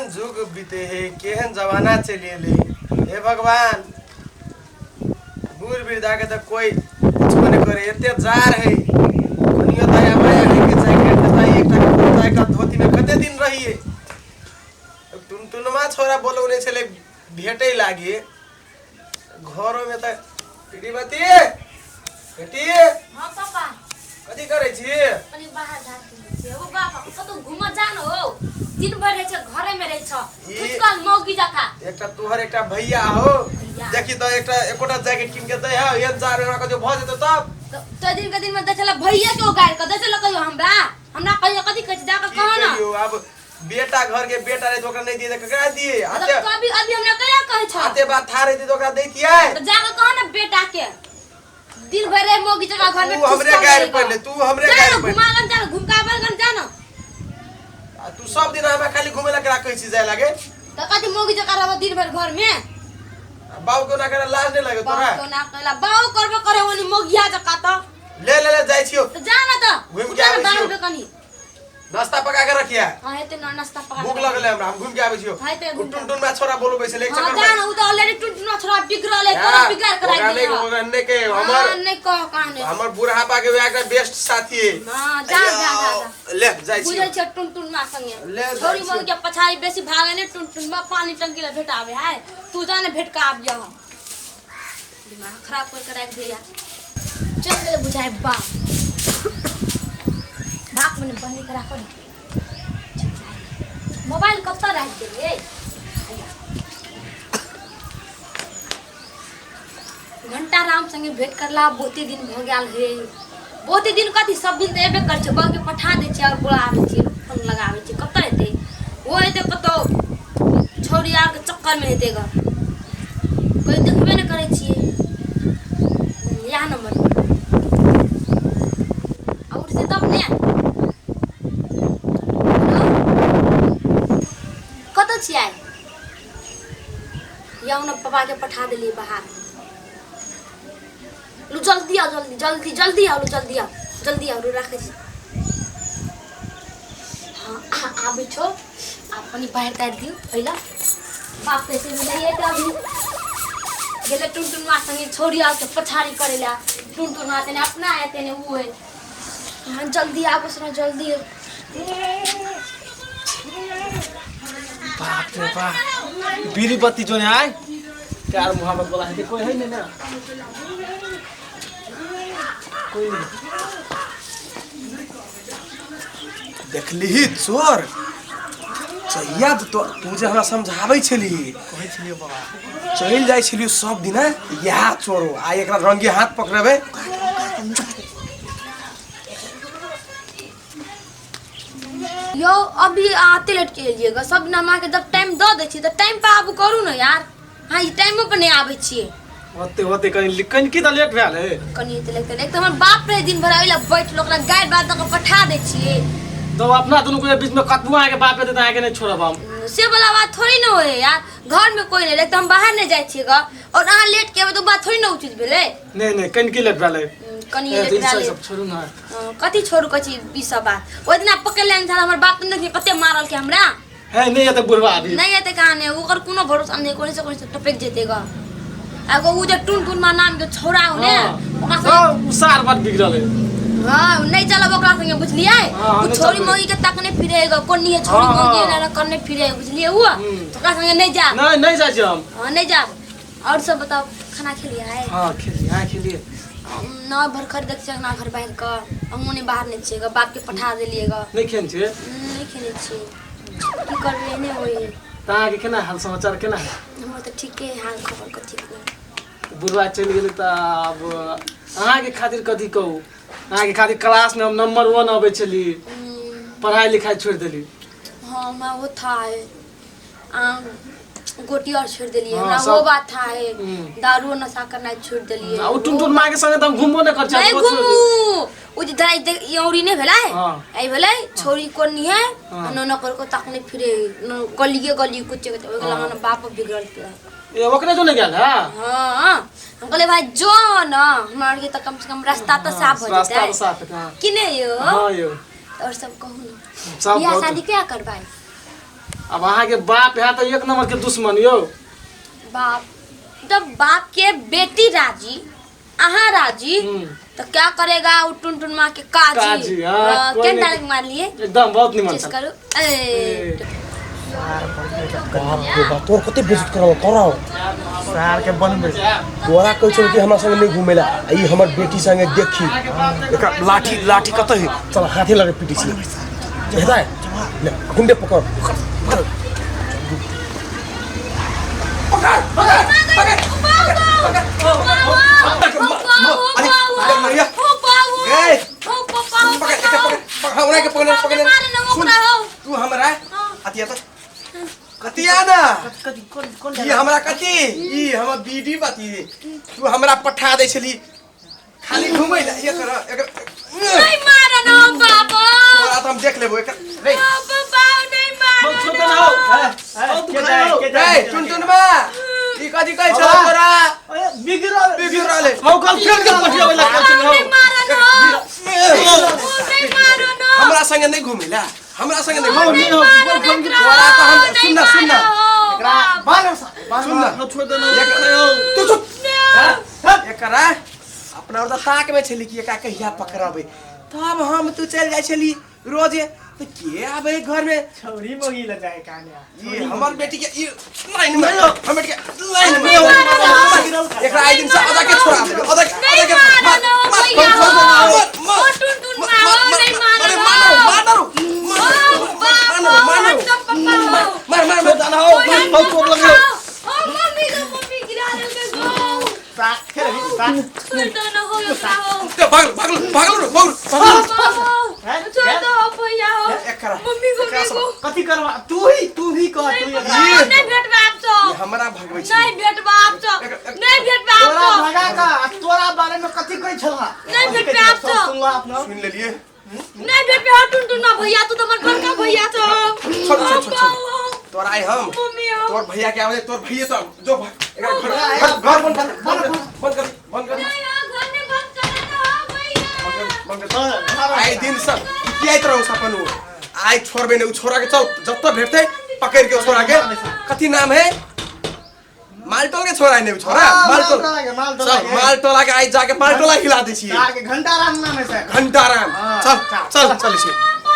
केहन जुग बीते है, केहन जमाना चलि एलै। हे भगवान, बूढ़ वृद्धा के तऽ कोई कुछो नहि करे। एते जार है, कनियो दया माया है के जैकेट देता। एकटा कुर्ता, एकटा धोती में कते दिन रहिए? टुनटुनमा छोरा बोलौने छलै भेटै लागी। घरो में तऽ श्रीमती बेटी। हाँ पापा। कथी करै छी? कनी बाहर झाँकी छियै। ओ बाबा, कतौ घूमऽ जा न हो, दिन भरि रहै छै घरे में रहै छ। फुचकल मौगी जकाँ। एकटा तोहर एकटा भैया हो। भैया। देखी तऽ एकटा एकोटा जैकेट कीन के दै है। एहन जाड़ हमरा कहियो भऽ जेतौ तब? तऽ दिन के दिन में दै छलै भैया के, उगाड़ि कऽ दै छलै। कहियो हमरा हमरा कहियो कथी कहै छै, जाकऽ की कह न। कहियो अब? बेटा घर के बेटा रहे तो ओकरा नहीं दिए तऽ ककरा दिए? मतलब आते कभी अभी हमरा कहिया कहै छ? आते बात था रहती तो ओकरा दैतियै। तऽ जाकऽ कह न बेटा के, दिन भरि रहे मौगी जकाँ घर में। तू हमरे ठुसकल गारि रहेगा। पड़ले, तू हमरे जा गारि न पड़ले। घुमा गन, जा न घुमका गन, जा न। आ तू सब दिन हमरा खाली घुमे ला करा कहै छी जाय लागे। तऽ कथी मौगी जकाँ रहबो दिन भरि घर में? आ बाबू के ओना करे लाज नहीं लगे तोरा? बाऊ ना कहला, बाऊ करबे करे ओनी मौगिया जकाँ तऽ। ले ले ले, जाइ छियो। तऽ जा न तऽ। घुमि के उठा न आबै बाहर छियौ। पे कनी। नाश्ता पका के रखिया। हाँ, हेतै न नाश्ता पका भूख के। लगले हमरा, हम घूम के आबै छियो। हाँ, हेतै घूम के। टुन टुन में छोरा बोलबै छलै एक हाँ चक्कर जा में। न, उ तऽ ऑलरेडी टुनटुना छोरा बिगड़ल है, तोरा बिगाड़ के ओकरा राखि नहीं देलक। ओकरा नहीं के हाँ, हमर नहीं कह कहानी। हमर बुढ़ापा के वएह बेस्ट साथी है। हाँ, जा जा जा जा। ले जाइ छियो। बुझै छै टुनटुनमा संगे। ले जाइ छोरी छियौ। मन के पछाड़ी बेसी भागे ने, टुनटुनमा पानी टंकी ले भेटाबे है। तू जा ने, भेट के आबि जा। दिमाग खराब कर के राखि दैया। चल गेलै बुझाइ बाप भाग मने बन्द करा कर। मोबाइल कतऽ राखि देलियै? घंटा राम संगे भेंट करला बहुते दिन भऽ गेल हे। बहुते दिन कथी, सब दिन तऽ एबे करै छै। बाबूके पठा दै छियै आओर बोलाबै छियै, फोन लगाबै छियै। कतऽ हेतै ओ? हेतै कतौ छौड़ी आरके चक्करमे हेतै ग, कोइ देखबे नहि करै छियै। इएह नम्बर और से तब ने। हेलो, कतऽ छियै? यौ ने, पापाके पठा देलियै बाहर। लू जल्दी आओ, जल्दी जल्दी जल्दी आओ, लू जल्दी आओ, जल्दी आओ। राखै छी। हाँ, आबै छौ। आब कनि बाहर तारि दियौ पहिला। बाप पैसे भी नहीं है अभी, गेलै टुनटुनवा संगे छोड़ी आर के पछाड़ी करै ला। टुनटुनवा तने अपना है तने ऊ है। हाँ, जल्दी आबो सुना, जल्दी। बाप रे बाप, बीड़ी बत्ती जो आए प्यार मोहब्बत वाला है कोई है नहीं ना कोई नहीं। देखलिही चोर जहिया तो तू जे हमरा समझाबै छली। कहै छलियै बाबा। चलि जाइ छलियै सब दिना। इएह चोर हो। आइ एकरा रंगे हाथ पकड़ेबै। यौ, अभी आते लेट के एलिएगा। सब दिन हम अहाँके जब टाइम दऽ दै छियै तऽ टाइम पर आबू करू ने यार। हाँ, ई टाइमो पर नहि आबै छियै। होते होते कनि कनि की तऽ लेट भेल है। कनि एते लगतै एक तऽ हमर बाप रहे दिन भर ओहि बैठल, ओकरा गारि बात दऽ कऽ पठा दै छियै। तो अपना दुनू के बीच में कतबो अहाँके बाप हेतै तऽ अहाँके नहि छोड़ब हम। से वाला बात थोड़ी ने होय यार। घर में कोई नहीं रहै तऽ हम बाहर नहि जाइ छियै ग, और अहाँ लेट के एबै तऽ ओ बात थोड़ी ने उचित भेलै। नहि नहि, कनि की लेट भेल है। कनि ए, लेट तऽ ई भेलै। सब छोड़ू ने। हँ, कथी छोड़ू? कथी ई सब बात? ओहि दिना पकड़ लेने छल हमर बाप, तऽ देखिए कते मारलकै हमरा। है नहीं हेतै बुढ़वा अभी। नहीं हेतै कहाँ नहि, ओकर कोनो भरोसा नहि, कोनी से कोनी से टपकि जेतै ग। एगो उ जे टुन टुनमा नाम के छौड़ा हो ने, ओकरा संगे। हाँ, उ सार बड बिगड़ल है। हाँ, नहीं चलब ओकरा संगे, बुझलियै? हाँ, उ नहि छौड़ी चलबै। मौगी के तकने फिरेगा, कोनी है छौड़ी हाँ, मौगी हाँ। ना करने फिरे, बुझलियै? उ तो ओकरा संगे नहीं जाब। नहीं नहीं जाइ छी हम। हाँ, नहीं जाब। और सब बताओ, खाना खेलियै? हाँ, खेलिए। हाँ, खेलिए। न भरखर देख छियै अंगना घर बाहर कऽ, हमहूँ नहि बाहर नहि छियै ग, बापके पठा देलियै ग। नहि खेन छियै? नहि खेने छियै, की करबै, एहने होइ है। तऽ अहाँके केना हाल समाचार केना है? हमर तऽ ठीके है हाल खबर, कथी कहू। बुढ़वा चलि गेलै तऽ आब अहाँके खातिर कथी कहू? अहाँके खातिर क्लासमे हम नंबर वन अबै छली, पढ़ाइ लिखाइ छोड़ि देली। हाँ, हमरा वो था है, गोटी और छोड़ देलिए। हाँ, हमरा सब- वो बात था है। दारू नशा करना छोड़ देलिए। आ उ टुनटुन माँ के संगे तऽ हम घुमबो नहि करै नहीं छी। घुमू। उ जे दाई देख यौरी नहीं भेलै। हाँ। आई भेलै छोरी कोनी है। हाँ। न न कर को ताकने फिरे न गलिए गली कुछ के ओइ हाँ। लगन बाप बिगड़ल पूरा। ए, ओकरे जो नहि गेल है। हाँ, हम कहले भाई जो न, हमरा आर के तऽ कम से कम रास्ता तऽ साफ हो रास्ता जेतै। तऽ साफ हेतै, हाँ। कि नहीं यो? हाँ यो। और सब कहू न। सब बियाह बहुत शादी क्या करबै? अब अहाँके बाप है तऽ एक नंबर के दुश्मन यौ। बाप जब बाप के बेटी राजी अहाँ राजी तो क्या करेगा वो टुन टुन माँ के काजी। काजी, हाँ, कोई केन नहीं। डायलॉग मार लिए एकदम बहुत निमन चेस छल। करू ए बाप रे बाप, तोर कते बेइज्जत कराओ कराओ। सार के बनबै तोरा कहै छौ कि हमरा संगे नहीं घुमेला, आ ई हमर बेटी संगे देखी एकरा लाठी लाठी कतऽ है, चल हाथे लगे पीटी छी हेतै ले गुंडे पकड़ पकड़ पकड़ पकड़ पकड़ पकड़ पकड़ हमरा के पकड़ पकड़ सुन तू हमरा अतिया त कतिया ना कथी कोन कोन ई हमरा कथी ई हमर बीडी बाती तू हमरा पठा दै छली खाली घुमै ला एकर एकर नहीं मारा ना बाबा तोरा त हम देख लेबो एकर रे बाबा बाबा नहीं मारा छोड़ ना हो के जाए के रे जाए टुनटुनमा ई कथी कहै छौ तोरा अरे बिगड़ल बिगड़ल है। हौ गर्लफ्रेंड के पठियाबै ला कहै छलै हौ। नहीं मारा ना नहीं मारो ना हमरा संगे नहीं घुमेला हमरा संगे नहीं हौ, घुमेला नहीं हौ, गर्लफ्रेंड के तोरा त हम सुन ना सुन ना एकरा बाल बाल सुन ना हौ, छोड़ देना हौ। तू चुप एकरा अपना और ताक में छली कि एकरा कहिया पकड़बै तब हम तू चल जाइ छली रोजे तो के आबे घर में छौरी मोगी ल जाए कान्या ई हमर बेटी के ई लाइन में हमर बेटी के लाइन में एकरा आई दिन से अदा के छोड़ा देबै अदा के अदा के मार मार मार मार मार मार मार मार मार छोड़ देना हौ, हौ, चोट लग गयो। भागल भागल भागल भागल भागल एकरा कथी करबा तू ही कह तू ही हमरा भगबै छी तोरा भगा का आ तोरा बारे में कथी कहै छला नहीं भेटबे आब तो। सुनला अपना सुन लेलिए भैया तू तो हमर बड़का भैया छौ। छोड़ छोड़ छोड़ छोड़ तोरा आई हम मम्मी हो। तोर भैया के आवे तोर भैया तो जो एकरा घर घर घर बंद कर बंद कर बंद कर बंद कर नहीं, हाँ, घर में बंद कर दो, भैया। बंद कर आई दिन सब कियाइत रहू सपन उ आई छोड़बे नहीं उ छोरा के चल जत्ता भेटतै पकड़ के छोरा के कथी नाम है मालटोल के छोरा है नहीं छोरा हाँ, मालटोल मालटोला के, मालटोला चल के। मालटोला के आई जाके मालटोला हिला दै छियै सार के घंटा राम नाम है सर घंटा राम हाँ, चल चल, चल चल छी बाबा।